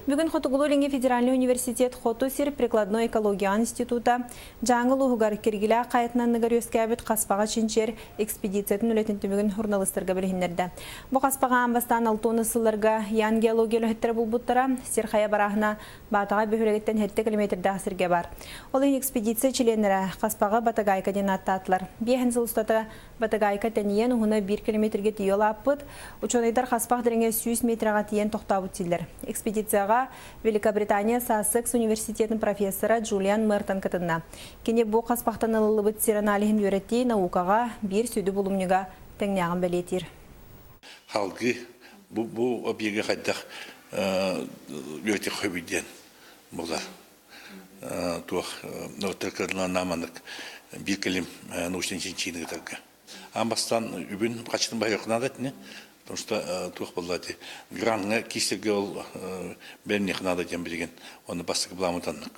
Бүгүн Хотугулуу-Илиҥҥи федеральнай университет Хоту сир прикладной экология института Дьааҥы улууһугар Киргилээх хайатын анныгар үөскээбит хаспаҕа чинчийэр экспедициятын үлэтин түмүгүн журналистарга билиһиннэрдэ. Бу хаспаҕа аан бастаан 60 сылларга Ян геология үлэһиттэрэ булбуттара, сир хайа барааһына Баатаҕай бөһүөлэгиттэн 7 километрдаах сиргэ бар. Ол иһин экспедиция чилиэннэрэ хаспаҕы Батагайка диэн ааттаатылар. 5 сыл устата Батагайка тэнийэн уһуна 1 километрге тиийэ улааппыт. Учуонайдар хаспах дириҥэ 100 метрға тиийэн тохтообут дииллэр. Экспедицияҕа Великобритания Сассекс университетын профессора Джулиан Мертон кытынна. Кини бу хаспахтан ылыллыбыт сир аналиһын үөрэтии наукаҕа биир сүдү булумньуга тэҥнээҕин бэлиэтиир. Халгыы бу объеги хайдах үөрэтиэх хөбүй диэн буолар. Туох нааманнык биир кэлим научный чинчийини ыытарга. Аан бастаан үбүн хачытын баһыйыахха наада этини, потому что туох буолла ити граҥҥа киистерге ол бэлэмниэххэ наада диэн билигин оны бастакы былаамытаннык.